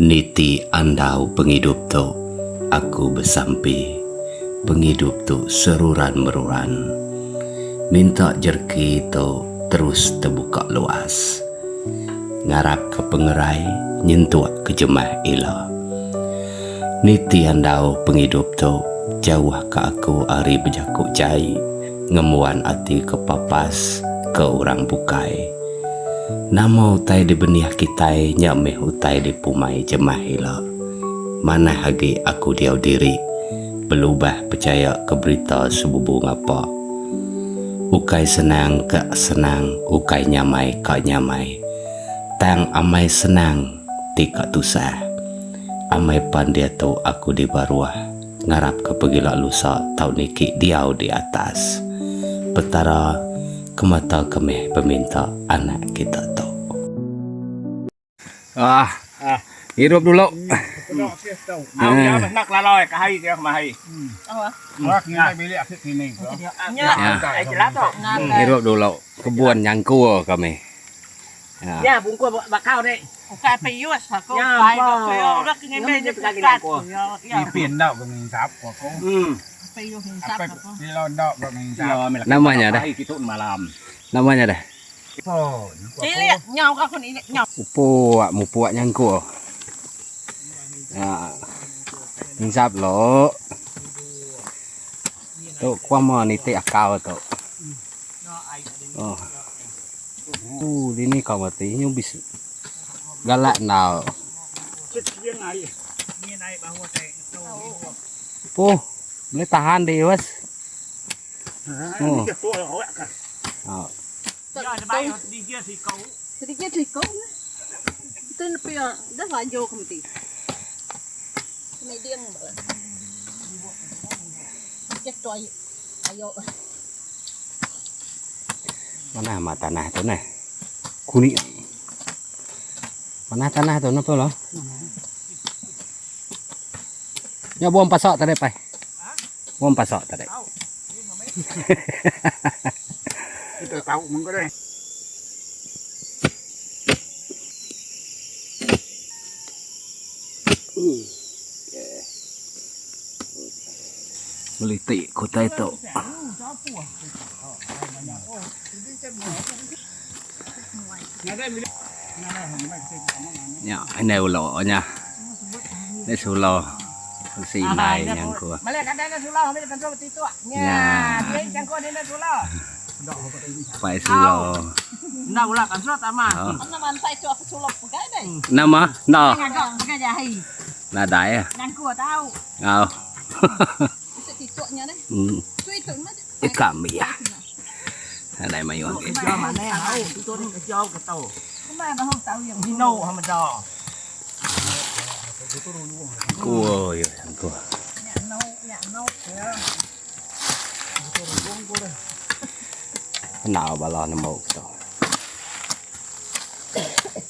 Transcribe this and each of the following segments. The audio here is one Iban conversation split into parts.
Niti andau pengidup tu aku besampi pengidup tu seruran meruan. Minta jereki tu terus tebuka luas. Ngarapka pengerai nyentuk ke jemah ila. Niti andau pengidup tu jauh ka aku ari bejaku jai ngembuan ati ke papas ke orang bukai. Nama utai dibenih kitai nya mih utai dipumai jemah ila. Manah agi aku diau diri belubah pechaya ke berita sebubu ngapa. Ukai senang ka senang ukai nyamai ka nyamai tang amai senang ti ka tusah. Amai pan diatu aku di baruh ngarapka pegila lusa tau niki diau di atas. Petara kemata ke meh peminta anak kita tu. Ah. Ngirup dulu. Ngirup dulu kebun nyangkul kami. Ya bungkus bakau ni. Ukai peyus aku ukai ko ke ngembe je pukat. Ipin enda ko nginsap ko aku. Peyus nginsap aku. Ilo enda ko nginsap. Nama nya deh? Nama nya deh? Cilik nyau ka aku ni nyau. Upuk mupuk nyangkul. Ha. Nginsap lo. Tu kuama nitik akal tu. Oh. Uh, dini kau mati nyu bis galak nal. Puh, boleh tahan deh, was. Oh. Oh. Sedikit siko. Itu nepi dah laju ke mesti. Mediang ba. Cek tu ayo. Ayo. Manah amat tanah tu neh. Kunik. Manah tanah tu napa lah. Nya buang pasak tadi pai. Buang pasak tadi. Kita tahu mengko deh. Melitik kutai tu. Nya indai ulo nya. Indai sulo bisi indai nyangkul. Nya. Pai sulo. Nama? Enda. Nadai ah. Au. Ika mih. Nadai mayuh agi. Ku iya ku. Enda bala nemu tu.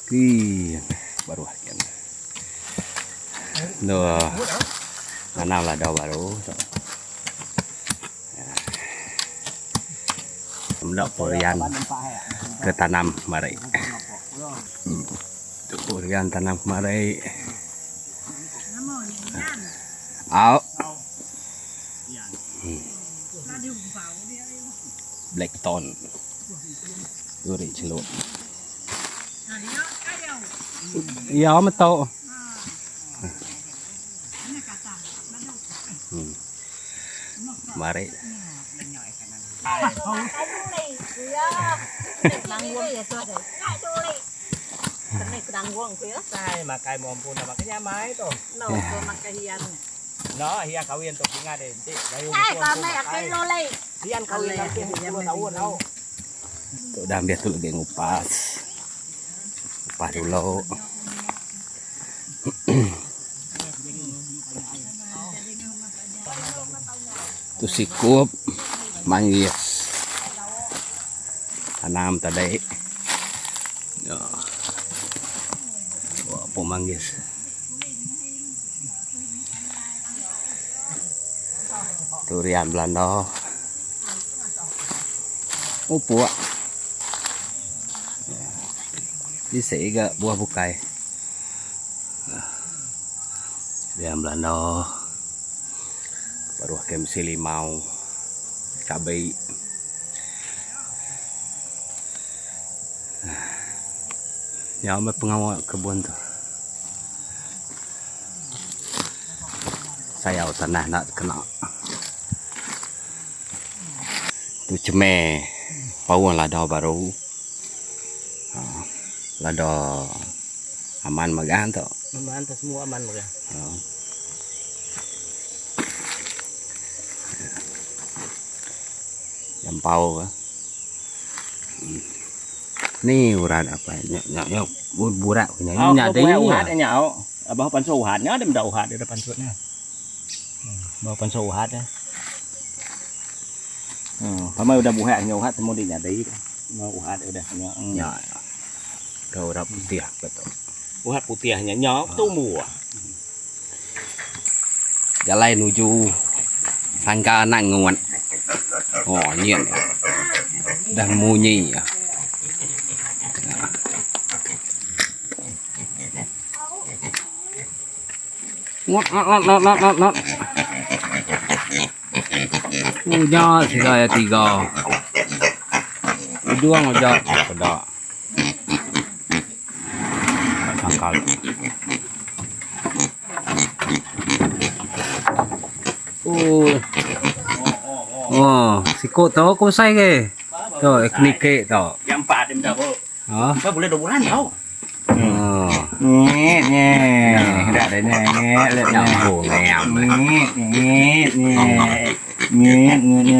Ki baruh kian. Endur nanam lada baru tu. Meda purian ke tanam kemari. Tu purian tanam kemari. Au. Blackthorn. Duri chelum. Iya meto. Hmm. Mari. Tu dah ambil tu lagi ngupas. Ngupas dulu. Tu sikup manggis. Tanam tadi. Ya. Wah, pun manggis. Durian Belanda. Upuk. Bisi ga buah bukai. Dia belanda baruh KMC Limau Chabi. Nya meh pengawa kebun tu. Sayau tanah enda kena. Tu cheme paung lada baru. Lada aman mega tu. Aman tu semua aman mega. Jampau ka. Ni urat apa nya nya nya burak nya nya dei. Urat nya au. Abah pansu uhat nya dia meda uhat dia pansut nya. Bah pansu uhat nya. Hmm, pamai udah buhat nya uhat temu dia nyadi. Mau uhat udah nya. Nya. Ke urat putih apa tu. Uhat putih nya nya tumbuh. Jalai nuju sangka anak ngut. Oh nyin dah munyi. Ngut ngut ngut ngut ngut ngut ngut. Unya sida iya tiga. Ujung aja peda. Sangkal. Oh. Oh, siku tu aku besai ke. Tu niki tu. Yang empat dia minta bu. Ha? Empat bulan dua bulan tau. Oh. Ni ni. Dah dah ni ni. Nyambung ngam. Ni ni ni. Ni ni ni.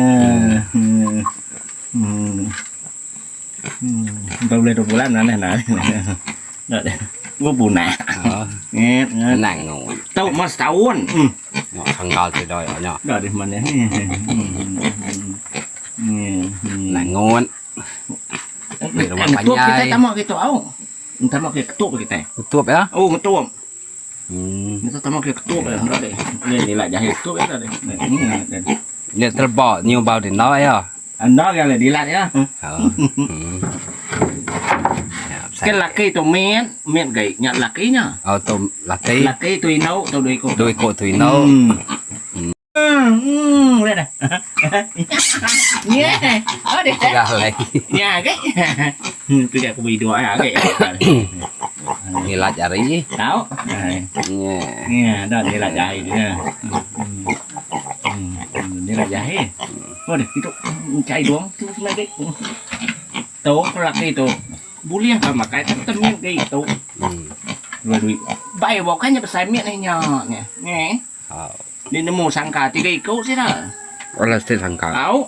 Hmm. Empat bulan dua bulan nah nah. Dah dah. Gua punah. Ha. Ni ni. Nang ngut. Tau mas tahun. Nya sangkal sida nya. Dah di mana ni. Ni. Nang ngut. Di rumah Ngetup panjai. kita tama gitu au. Tama ke ketup kita. Ketup ya? Oh, ngetup. Kita tama ke ketup ya, dah deh. Ni ni lah jahit ketup ya dah deh. Ni. Nya terba nyu bau di enda ya. Enda ke le dilat ya. Ha. Ke laki tu mit, mit gai nya laki nya. Oh tu laki. Laki tu indu tu dua iko. Dua iko tu indu. Hmm, boleh dah. Nya. Oh deh. Dah lai. Nya ke. Tu dia aku beri dua ya ke. Ngilat jari. Tahu. Nya. Nya, dah ngilat jari dia. Ngilat jari. Oh deh, itu cai doang tu lagi. Tu laki tu. Bulih ka makai tetap ke itu. Dua duit. Bai bukannya besai mit ni nya. Ni. Ni nemu sangka tiga iku sida. Alah siti sangka. Au.